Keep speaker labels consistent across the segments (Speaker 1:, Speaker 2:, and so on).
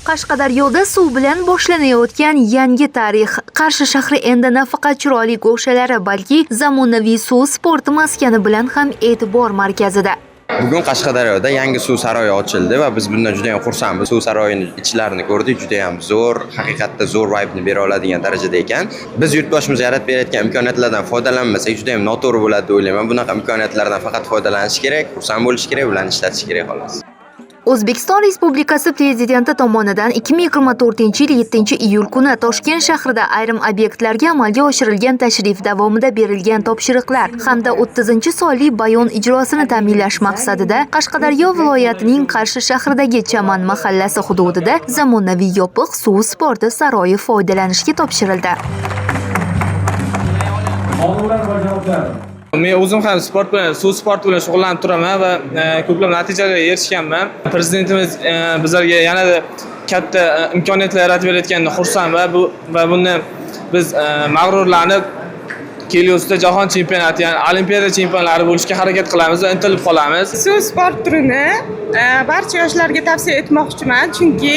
Speaker 1: Qashqadaryoda suv bilan boshlanayotgan yangi tarix. Qarshi shahri endi nafaqat chiroyli go'shalari, balki zamonaviy suv sporti maskani bilan ham e'tibor markazida.
Speaker 2: Bugun Qashqadaryoda yangi suv saroyi ochildi va biz bundan juda ham xursandmiz. Suv saroyini ichlarini ko'rdik, juda ham zo'r, haqiqatda zo'r vibe'ni bera oladigan darajada ekan. Biz yurtboshimiz yaratib berayotgan imkoniyatlardan foydalanmasak juda ham noto'g'ri bo'ladi deb o'ylayman. Bunaqa imkoniyatlardan faqat foydalanish kerak, xursand bo'lish kerak, ularni ishlatish kerak xolos.
Speaker 1: O'zbekiston Respublikasi Prezidenti tomonidan 2024-yil 7-iyul kuni Toshkent shahrida ayrim obyektlarga amalga oshirilgan tashrif davomida berilgan topshiriqlar hamda 30-sonli bayon ijrosini ta'minlash maqsadida Qashqadaryo viloyatining Qarshi shahridagi Chaman mahallasi hududida zamonaviy yopiq suv sporti saroyi foydalanishga topshirildi.
Speaker 3: Men o'zim ham sport bilan, suv sporti bilan shug'ullanib turaman va ko'plab natijalarga erishganman. Prezidentimiz bizlarga yanada katta imkoniyatlar yaratib berayotganidan xursandman va bundan biz mag'rurlanib kelgusida jahon chempionati, ya'ni olimpiada chempionlari bo'lishga harakat qilamiz va intilib qolamiz.
Speaker 4: Suv sport turini barcha yoshlarga tavsiya etmoqchiman, chunki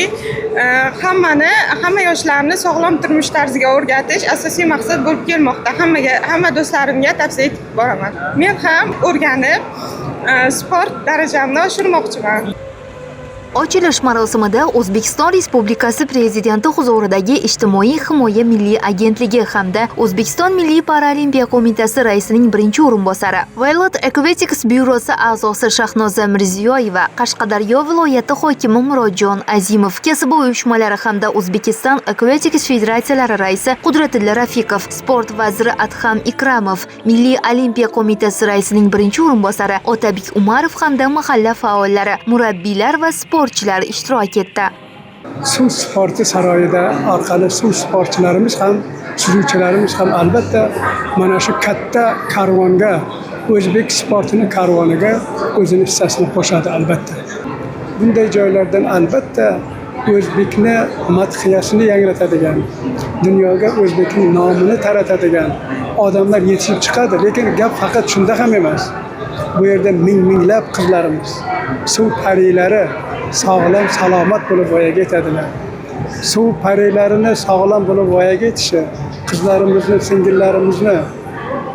Speaker 4: hamma yoshlarni sog'lom turmush tarziga o'rgatish asosiy maqsad bo'lib kelmoqda. Hamma do'stlarimga tavsiya etib boraman. Men ham o'rganib, sport darajamni oshirmoqchiman.
Speaker 1: Ochilish marosimida O'zbekiston Respublikasi Prezidenti huzuridagi Ijtimoiy himoya milliy agentligi hamda O'zbekiston Milliy Paralimpiya qo'mitasi raisining birinchi o'rinbosari, World Aquatics byurosi a'zosi Shahnoza Mirziyoyeva, Qashqadaryo viloyati hokimi Murodjon Azimov, kasaba uyushmalari hamda O'zbekiston Aquatics federatsiyalari raisi Qudratilla Rafiqov, sport vaziri Adham Ikramov, Milliy Olimpiya qo'mitasi raisining birinchi o'rinbosari Otabek Umarov hamda mahalla faollari, murabbiylar va sportchilar ishtirok etdi.
Speaker 5: Suv sporti saroyida orqali suv sportchilarimiz ham, suzuvchilarimiz ham albatta mana shu katta karvonga, o'zbek sportini karvoniga o'zini hissasini qo'shadi albatta. Bunday joylardan albatta o'zbekni madhiyasini yangratadigan, dunyoga o'zbekning nomini taratadigan odamlar yetishib chiqadi. Lekin gap faqat shunda ham emas. Bu yerda ming minglab qizlarimiz, suv parilari sog'lom, salomat bo'lib voyaga yetadilar. Suv parilarini sog'lom bo'lib voyaga yetishi, qizlarimizni, singillarimizni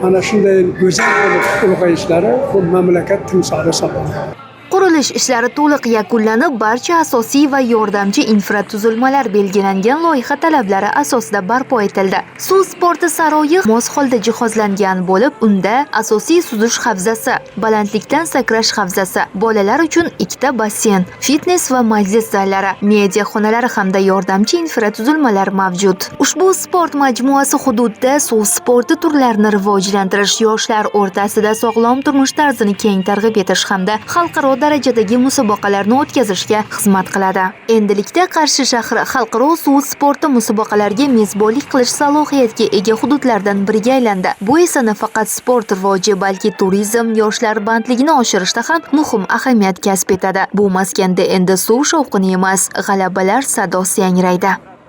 Speaker 5: mana shunday go'zal bo'lib ulg'ayishlari bu mamlakat timsoli hisoblanadi.
Speaker 1: Qurilish ishlari to'liq yakunlanib, barcha asosiy va yordamchi infratuzilmalar belgilangan loyiha talablari asosida barpo etildi. Suv sporti saroyi mos holda jihozlangan bo'lib, unda asosiy suzish havzasi, balandlikdan sakrash havzasi, bolalar uchun ikkita basseyn, fitness va majlis zallari, media xonalari hamda yordamchi infratuzilmalar mavjud. Ushbu sport majmuasi hududda suv sporti turlarini rivojlantirish, yoshlar o'rtasida sog'lom turmush tarzini keng targ'ib etish hamda xalqaro darajadagi musobaqalarni o'tkazishga xizmat qiladi. Endilikda Qarshi shahri xalqaro suv sporti musobaqalariga mezbonlik qilish salohiyatiga ega hududlardan biriga aylandi. Bu esa nafaqat sport rivoji, balki turizm, yoshlar bandligini oshirishda ham muhim ahamiyat kasb etadi. Bu maskanda endi suv shovqini emas, g'alabalar sadosi yangraydi.